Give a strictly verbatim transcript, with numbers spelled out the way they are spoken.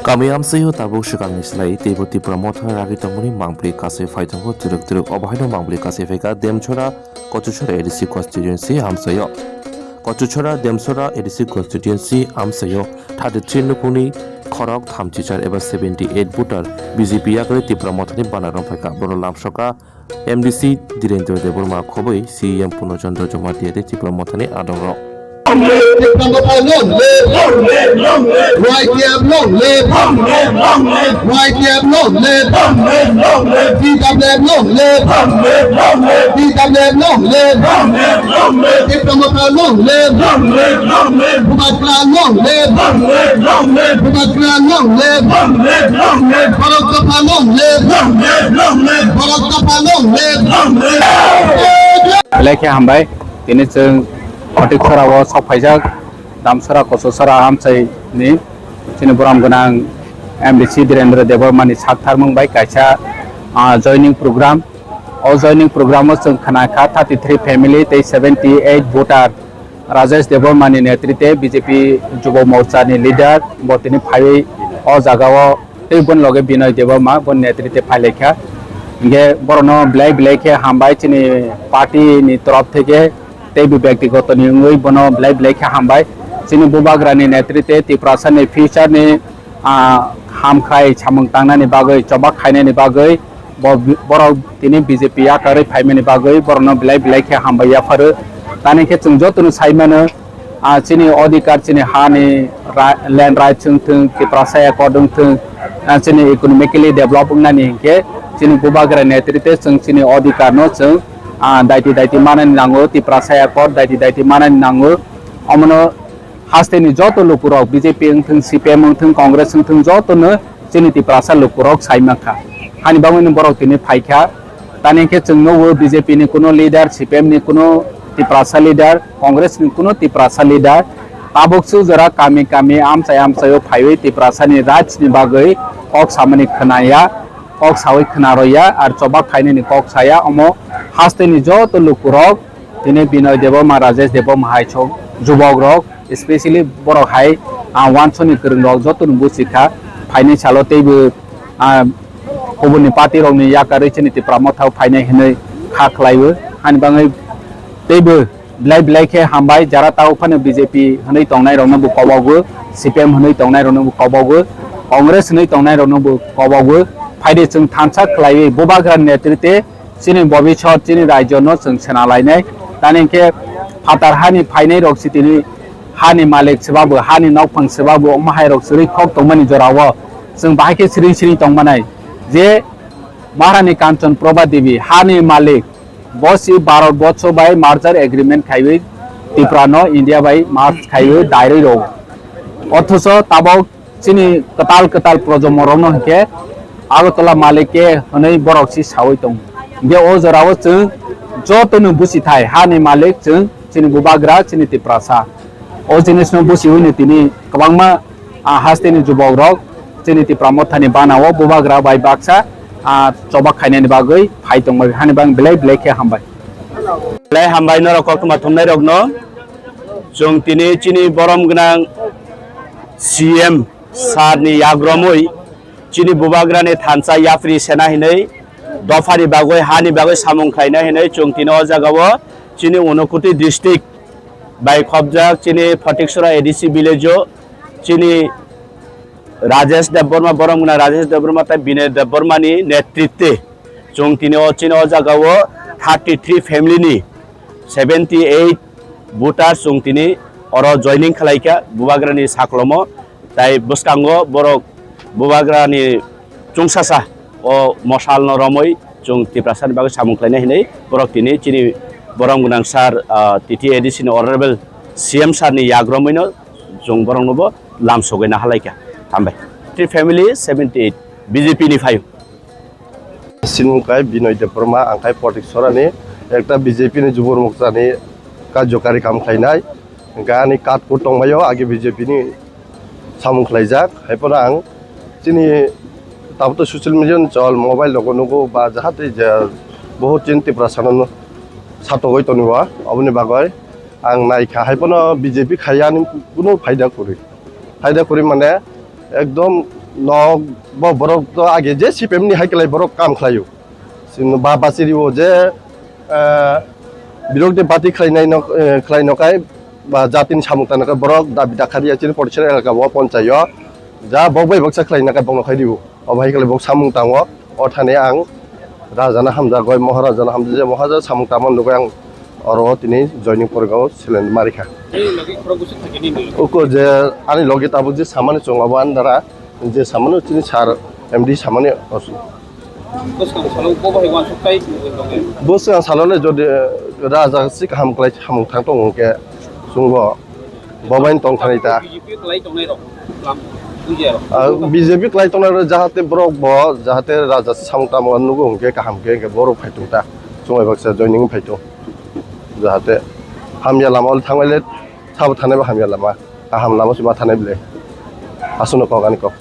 Kami amchaio tabuk swkangni slai teibo Tipra Motha ragwi tongmani mangpli kasui phai tongo twrwk twrwk. Obo haino mangpli kasui phaikha Demchora, Kochuchora A D C constituency amchaio. Kochuchora Demchora A D C constituency amchaio thirty three nukhungni khorok thamchichar eba seventy eight voter B J P yakarwi Tipra Mothani banner rwng phaikha. Bono lamsoka M D C Dhirendra Debbarma khobwi C E M Purno Chandra Jamatia tei Tipra Mothani adongrok. Tipra Motha long live! Y T F long live! Y T F long live! T W F long live! T W F long live! Tipra Motha long live! Bubagra long live! Bubagra long live! Borok Dopha long live! Borok Dopha long live! Belai khe hambai, tini chwng Phatikchora o sok phaijak, Damchora Kochuchora amchai ni chini borom gwnang M D C Dhirendra Debbarma ni sak tharmung bai kaisa, ah, joining program. O joining program o chwng khna kha thirty three family tei seventy eight voter Rajesh Debbarma ni netrite B J P Jubo Morcha ni leader bo tini phaiwi o jaga o tei boni loge Binoy Debbarma boni netrite phai lai kha. Hinkhe borokno belai belai khe hambai chini party ni torof theke tei bo byaktigoto ni wngwi bono belai belai khe hambai. Chini Bubagra ni netrite Tiprasa ni future ni, ah, hamkhrai samung tangnani bagwi, chobak khainani bagwi bo, borok tini B J P yakarwi phaimani bagwi borokno belai belai khe hambai yapharo. Tani khe chwng jotono sai mano, ah, chini odhikar, chini hani ra-, land rights wng thung, Tiprasa accord wng thung, ah, chini economically develop wngnani hinkhe chini Bubagra netrite chwng chini odhikarno chwng, ah, daiti daiti manani nango, Tiprasa accord daiti daiti manani nango. Omono hasteni joto lukurok B J P wng thung, C P M wng thung, Congress wng thung, jotono chini Tiprasa lukurok sai mankha. Hani bagwino borok tini phaikha. Tani khe chwng nukgo B J P ni kuno leader, C P M ni kuno Tiprasa leader, Congress ni kuno Tiprasa leader. Tabuk su jora kami kami amchai amchaio phaiwi Tiprasa ni rights ni bagwi kok samani khwnaya, kok sawi khwnaroya, ar chobak khainani kok saya. Omo hasteni joto lukurok tini Binoy Debbarma, Rajesh Debbarma hai song jubok rok, especially borok hai, ah, wansoni kwrwng rok joto no buchi kha. Phainai salo teibo, ah, kubuni party rok ni yakarwi chini Tipra Motha o phainai hinwi kha khlaiwi. Hani bagwi teibo belai belai khe hambai, jara tabuk phano B J P hinwi tongnai rok no bo kobogo, C P M hinwi tongnai rok no bo kobogo, Congress hinwi tongnai rok no bo kobogo. Phaidi chwng thansa khlaiwi Bubagra ni netrite chini bobisot, chini rajyo no chwng sena lainai. Tani hinkhe phatar hani phainai rok si tini hani malik swbabu, hani nokphang swbabu, omo hai rok swrwi khok tongmani jorao chwng bahai khe siring siring tongmanai. Je Maharani Kanchan Prabha Devi hani malik, bo si Bharat borsho bai merger agreement khaiwi Tipra no India bai merge khaiwi dairwi rwo. Othocho tabok chini kwtal kwtal projomo rokno hinkhe Agartala malik khe hwnwi borok si sawi tongo. Hinkhe o jorao chwng jotono busi thai, hani malik chwng chini Bubagra, chini Tiprasa. O jinisno busiwino tini kwbangma, ah, hasteni jubok rok chini Tipra Mothani banao Bubagra bai baksa, ah, chobak khainani bagwi phai tongbai, hani bagwi belai belai khe hambai. Belai hambai norok koktwma thumnai rokno. Chwng tini chini borom gwnang C M sir ni yagromwi chini Bubagrani thansa yapri sena hinwi dophani bagwi, hani bagwi samung khlaina hinwi chwng tini o jagao chini Unakoti district bai khobjak chini Phatikchora A D C village o chini Rajesh Debbarma, borom gwnang Rajesh Debbarma tei Binoy Debbarma ni netritwe chwng tini o chini o jagao thirty three family ni seventy eight voter chwng tini oro joining khlai kha Bubagra ni saklomo, tai bwskango borok Bubagra ni chwngsasa o mosal no romwi chwng Tiprasa ni bagwi samung khlaina hinwi borok tini chini borom gwnang sir, ah, T T A D C ni honorable C M sir ni yagromwi no chwng borok no bo lam sogwi na halai kha. Hambai. Three family seventy eight B J P ni phaio. Sinung kai Binoy Debbarma, ang kai Phatikchora ni ekta B J P ni Jubur Morcha ni karjokari kam khlainai. Hwnkhe ani card bo tongbaio, age B J P ni samung khlaijak. Haiphano ang chini tabuk to social media ni chol, mobile rogo nugo ba jahate je bohut chini Tiprasa no satogwi tongo, oboni bagwi ang naikha. Haiphano B J P khaiya ani kuno phaida kwrwi. Phaida kwrwi mane ekdom no, bo borok to age je C P M ni hai kelai borok kam khlaio. Sino ba bachiri o je, eh, birok de bati khlainai no, eh, khlai no kai ba jatin samung tang no kai borok dabi dakhari ya chini porchera elaka bo ponchayo. Ja bok bai baksa khlai no kai bok no khai dibo. Obo hai kelai bok samung tango. O thani ang Raja no hamjak goi, Maharaja no hamjak, je Maharaja samung tangma nugui ang oro tini joining porgo seleng marikha. Ani logi khorok bwswk thangkhe nini? Uko je ani logi tabuk je samani chwng abo ani dara je samani chini sir M D samani osu. Bwskang salo bo bai wansuk tai tongwi tongwi. Bwskang salo le jodi Raja si kaham klai samung thang tongo hwnkhe chwngbo. Bo bai tong thani ta. B J P kwlai tongnai rok, lam, bujiya rok. Ah, B J P kwlai tongnai rok jahate borok bo, jahate Raja samung tamo nugo hwnkhe kaham khe, hwnkhe borok phai tong ta. Chwng bai baksa joining phai tong. Jahate hamya lama ol thangbai le, sabo thanai bo hamya lama. Kaham lama se ma thanai bile. Aswkno kok ani kok.